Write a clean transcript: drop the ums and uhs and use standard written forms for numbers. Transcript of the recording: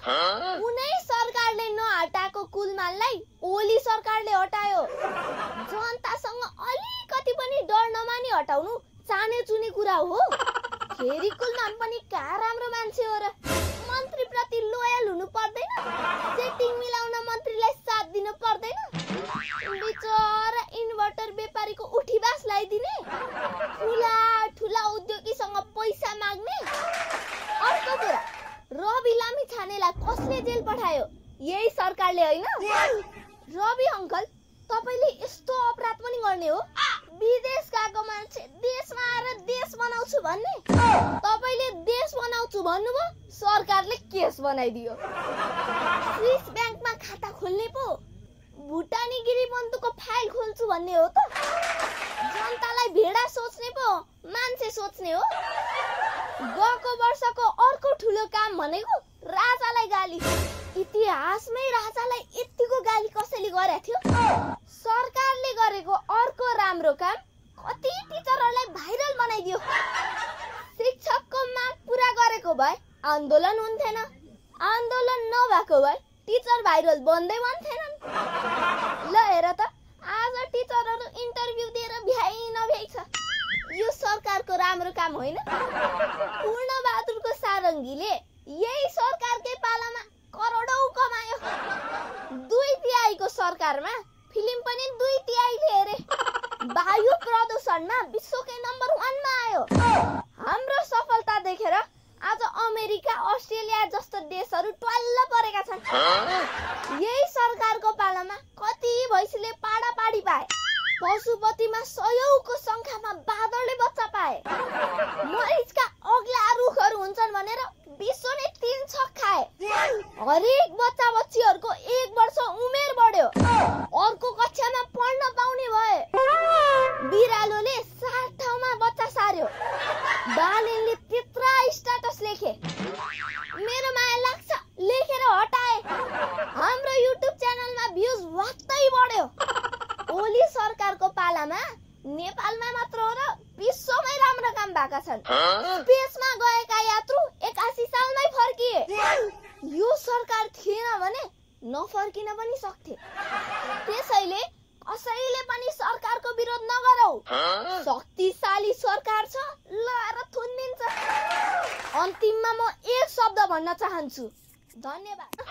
कुनै सरकारले नहटाएको कुलमानलाई ओली सरकारले हटायो। जनतासँग अलिकति पनि डर नमानी हटाउनु चाने चुने कुरा हो। फेरि कुलमान पनि कहाँ राम्रो मान्छे हो र। मन्त्री प्रति लोयल हुनु पर्दैन, सेटिङ मिलाउन मन्त्रीलाई साथ दिनु पर्दैन। बिचरा इन्भर्टर व्यापारीको उठीबास लगाइदिने, ठुला उद्योगीसँग पैसा माग्ने। अर्को कुरा, रवि लामिछानेलाई कसले जेल पठायो? यही सरकारले होइन? रवि अंकल, तपाईले यस्तो अपराध पनि गर्ने हो? विदेश गएको मान्छे देशमा आएर देश बनाउँछु भन्ने? तपाईले देश बनाउँछु भन्नुभयो, सरकारले केस बनाइदियो। स्विस ब्याङ्कमा खाता खोल्ने पो भुटानी गिरीबन्धुको फाइल खोल्छु भन्ने हो त? जनतालाई भेडा सोच्ने पो मान्छे सोच्ने हो? गएको वर्षको अर्को ठुलो काम भनेको राजालाई गाली। इतिहासमै राजालाई यतिको गाली कसैले गरेको थियो? सरकारले गरेको अर्को राम्रो काम, कति टिचरहरूलाई भाइरल बनाइदियो। शिक्षकको माग पूरा गरेको भए आन्दोलन हुन्थेन, आन्दोलन नभएको भए टिचर भाइरल बन्दै बन्थेनन्। ल हेर त, आज टिचरहरू इन्टरभ्यु दिएर भ्याइ नभ्याइ छ। यो सरकारको राम्रो काम होइन? पूर्णबहादुरको सारङ्गीले यही सरकारकै पालामा करोडौं कमायो। 2/3 सरकारमा फिल्म पनि 2/3 हेरे। वायु प्रदूषणमा विश्वकै नम्बर 1 मा आयो। हाम्रो सफलता देखेर आज अमेरिका, अस्ट्रेलिया जस्तो देशहरू ट्वाल्ल परेका छन्। यही सरकारको पालामा कति भैँसीले पाडापाडी पाए। पशुपतिमा सयौंको संख्यामा बाँदरले बच्चा पाए। मरिचका अग्ला रुखहरू हुन्छन् भनेर विश्वले 3 छक खाए। हरेक बच्चा बच्चीहरूको 1 वर्ष उमेर बढ्यो। अर्को कक्षामा पढ्न पाउने भए। बिरालोले 7 ठाउँमा बच्चा सार्यो। बालेनले त्यत्रा स्ट्याटस लेखे। मेरो माया लाग्छ लेखेर हटाए। हाम्रो युट्युब च्यानलमा भ्युज वात्तै बढ्यो। ओली सरकारको पालामा नेपालमा मात्र हो र विश्वमै राम्रो काम भएका छन्। स्पेसमा गएका यात्रु 81 सालमै फर्किए। यो सरकार थिएन भने नफर्किन पनि सक्थे। त्यसैले कसैले पनि सरकारको विरोध नगरौ। शक्तिशाली सरकार छ, लएर थुनिदिन्छ। अन्तिममा म एक शब्द भन्न चाहन्छु, धन्यवाद।